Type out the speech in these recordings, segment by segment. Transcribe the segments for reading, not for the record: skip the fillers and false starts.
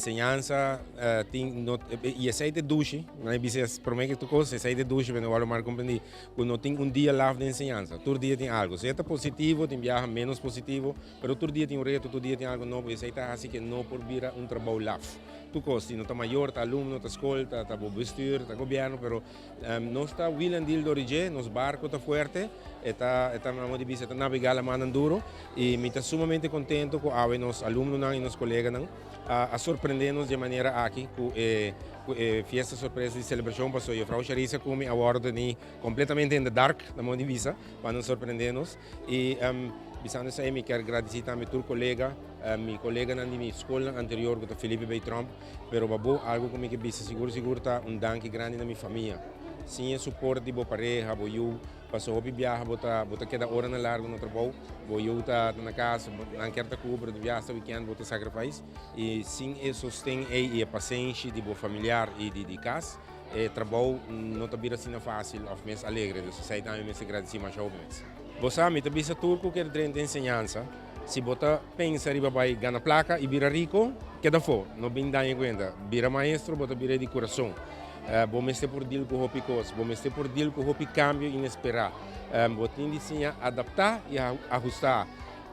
Enseñansa tin no y esey ta e dushi, nan a bisa prome ke tur cos esey ta e dushi pero no wòrdu mal komprendí ku no tin un dia laf den enseñansa, tur dia tin algu. Sea ta positivo, tin biaha ménos positivo, pero tur dia tin un reto, tur dia tin algu nobo y esey ta hasi ke no por bira un trabou laf. Tur cos, si no ta mayor, ta alumno, ta skol, ta bo bestuur, ta gobièrnu, pero Nos ta wheel and deal dor di dje, nos barco ta fuerte, e ta, e ta, amo di bisa, e ta navega lamannan duro y mi ta sumamente contento cu awe nos alumnonan y nos coleganan a, a sorprende nos di e manera aki cu e, cu e fiesta sorpresa di celebracion paso juffrouw Sharissa cu mi a wordo teni completamente in the dark, amo di bisa, pa nan sorprende nos y bisando esey mi kier gradici tambe tur colega, mi coleganan di mi scolnan anterior cu ta Felipe B. Tromp, Pero pa bo, algu ku mi ke bisa sigur sigur ta un danki grandi na mi famia. Sin e suport di bo pareha, bo yu, paso hopi biaha bo ta bo ta keda oranan largu na trabou, bo yu ta ta na kas, nan kier ta ku bo, pero di biaha hasta wikènt bo ta sacrifice. I sin e sosten ei i e pasenshi di bo familiar i di di kas, e trabou no ta bira asina fásil òf mes alegre. Dus esei tambe mi mester gradisí masha hopi mes. Bo sa, mi ta bisa tur ku kier drenta enseñansa. Si bo ta pensa riba bai gana plaka i bira riko, keda afó, no bin daña kuenta. Bira maestro, bo ta bira di kurason. Bo mester por deal ku hopi kos, bo mester por deal ku hopi kambio inesperá. Bo tin di siña adaptá i ahustá.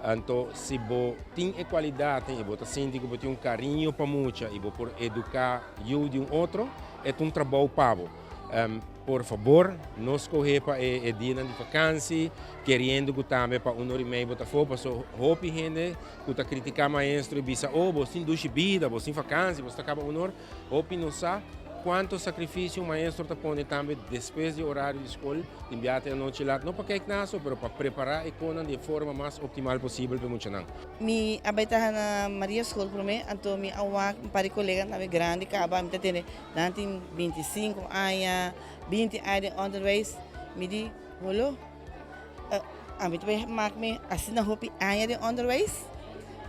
Anto si bo tin e kualidatnan i bo ta sinti ku bo tin un kariño pa mucha i bo por eduká yu di un otro, e ta un trabou pa bo. Por fabor, no skohe pa e dianan di vakansi, keriendo ku tambe pa un ora i mei bo ta afó, paso hopi hende ku ta kritiká maestro i bisa, oh, bo tin dushi bida, bo tin vakansi, bo ta kaba un or. Hopi no sa kuantu sakrifisio un maestro ta pone tambe despues di orario di skol, tin biaha te anochi lat, no pa kijk naso, pero pa prepará e konan di e forma mas optimal posibel pa e muchanan. Mi a bai traha na Maria School promé, anto mi a wak un par di kolega tambe grandi kaba, mi ta tende Nan tin 25 aña, 20 aña den onderwijs. Mi di, holo, ami ta bay mak mi asina hopi aña den onderwijs,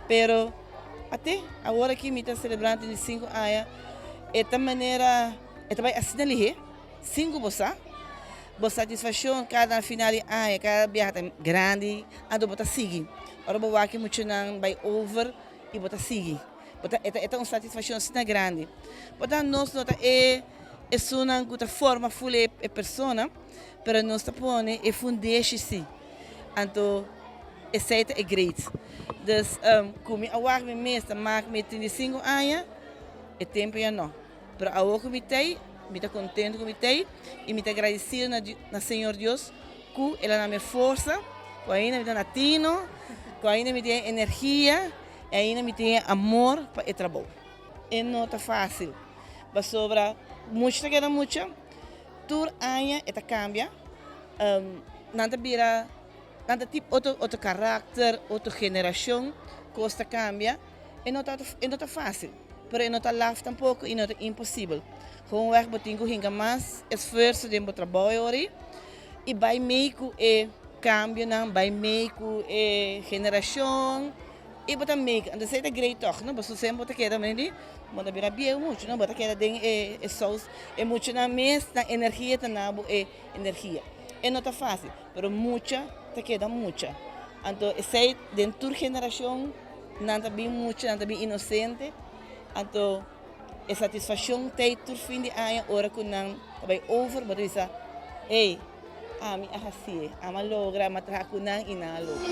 pero ate awor aki mi ta selebrando 35 aña, e ta manera, e ta bay asina lihé, sin ku bo sa. Bo satisfakshon kada final di aña, kada biaha ta grandi, anto bo ta sigui. Ora bo wak e muchanan bay over i bo ta sigui. Bo ta, e ta, e ta un satisfakshon asina grandi. Por tanto nos no ta e esunnan ku ta forma ful e e persona, pero nos ta pone e fundeshi si. Anto esei ta e great. Dus ku mi a wak mi mes ta mak mi 35 aña, e tempu ya no. Pero awor ku mi t'ei, mi ta kontento ku mi t'ei i mi ta gradisido na na Señor Dios ku el a dami e forsa, ku ainda mi ta na tino, ku ainda mi tin e energia. I ainda mi tin e amor pa e trabou. E no ta fásil, pasobra mucha ta keda mucha, tur aña e ta kambia, nan ta bira, nan ta tip otro otro karakter, otro generashon, kos ta kambia, e no ta e no ta fásil, pero e no ta laf tampoko i no ta imposibel. Gewoonweg bo tin ku hinka mas esfuerso den bo trabou e ora ei i bai mei ku e kambionan, bai mei ku e generashon. I bo ta make, anto esei ta great tòg, no? Pasobra semper bo ta keda manera di, bo ta bira bieu muchu, no? Bo ta keda den e e sous, e muchanan mes nan energia ta na bo e energia. E no ta fásil, pero mucha ta keda mucha. Anto esei den tur generashon nan ta bin mucha, nan ta bin inosente, anto e satisfakshon t'ei tur fin di aña ora ku nan ta bai over, bo ta bisa, hey, Ami a hasié, ami a logra, ami a traha ku nan i nan a logra.